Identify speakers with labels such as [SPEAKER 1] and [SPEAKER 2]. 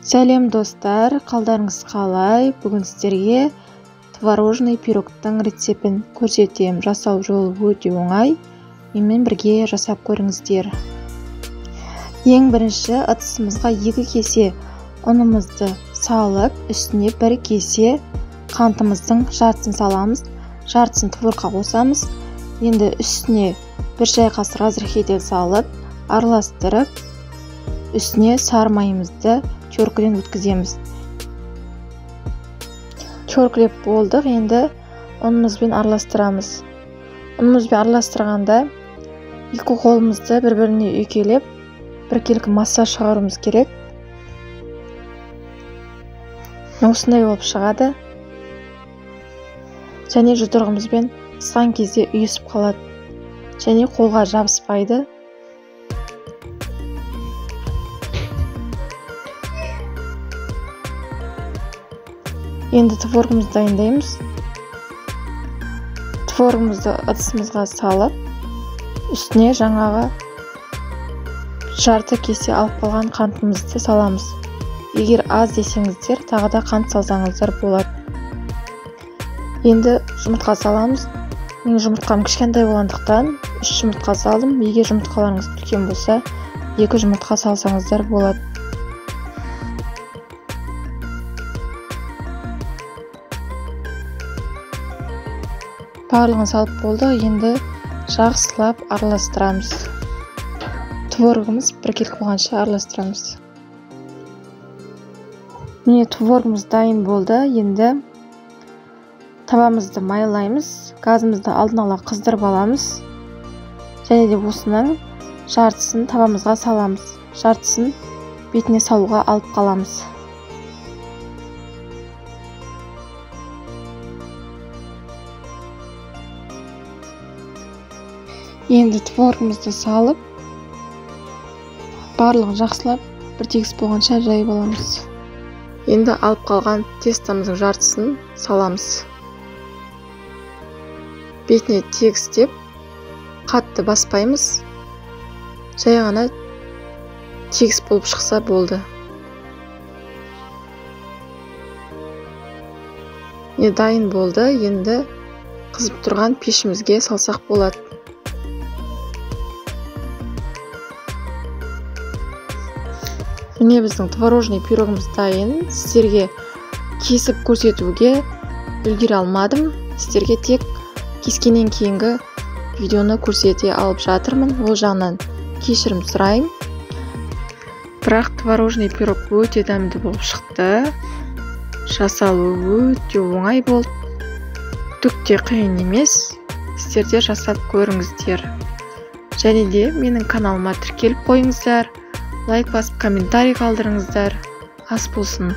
[SPEAKER 1] Сәлем достар, қалдарыңыз қалай? Бүгін сіздерге творожный пирогтың рецептін көрсетемін. Жасау жолы өте оңай. Менімен бірге жасап көріңіздер. Ең бірінші ыдысымызға 2 кесе ұнымызды салып, үстіне 1 кесе қантымыздың жартысын саламыз, жартысын творогқа қосамыз. Енді үстіне 1 шай қасық разрыхлитель салып, араластырып, үстіне сары майымызды теркіден өткіземіз. Теркілеп болдық, енді ұнымызбен араластырамыз. Ұнымызбен араластырғанда екі қолымызды бір-біріне үйкелеп, біркелкі масса шығаруымыз керек. Осындай болып шығады. Және жұдырығымызбен қысқан кезде үйісіп қалады. Және қолға жабыспайды. Енді творогымызды дайындаймыз. Творогымызды ыдысымызға салып, үстіне жаңағы жарты кесе алып қалған қантымызды саламыз. Егер аз десеңіздер, тағы да қант салсаңыздар болады. Енді жұмыртқа саламыз. Менің жұмыртқам кішкентай болғандықтан 3 жұмыртқа салдым. Егер жұмыртқаларыңыз үлкен болса, 2 жұмыртқа салсаңыздар болады. Барлығын салып болды, енді жақсылап араластырамыз. Творогымыз біркелкі болғанша араластырамыз. Міне, творогымыз дайын болды. Енді табамызды майлаймыз, газымызды алдын ала қыздырып аламыз. Және де осының жартысын табамызға саламыз, жартысын бетіне салуға алып қаламыз. Енді творогымызды салып, барлығын жақсылап бір тегіс болғанша жайып аламыз. Енді алып қалған тестамыздың жартысын саламыз. Бетіне тегістеп, қатты баспаймыз. Жай ғана тегіс болып шықса болды. Міне, дайын болды. Енді қызып тұрған пешімізге салсақ болады. Міне, біздің творожный пирогымыз дайын. Сіздерге кесіп көрсетуге үлгере алмадым. Сіздерге тек кескеннен кейінгі видеоны көрсете алып жатырмын. Ол жағынан кешірім сұраймын. Бірақ творожный пирог өте дәмді болып шықты. Жасалуы өте оңай болды. Түк те қиын емес. Сіздер де жасап көріңіздер. Және де менің каналыма тіркеліп қойыңыздар. Лайк басып, комментарий қалдырыңыздар. Ас болсын.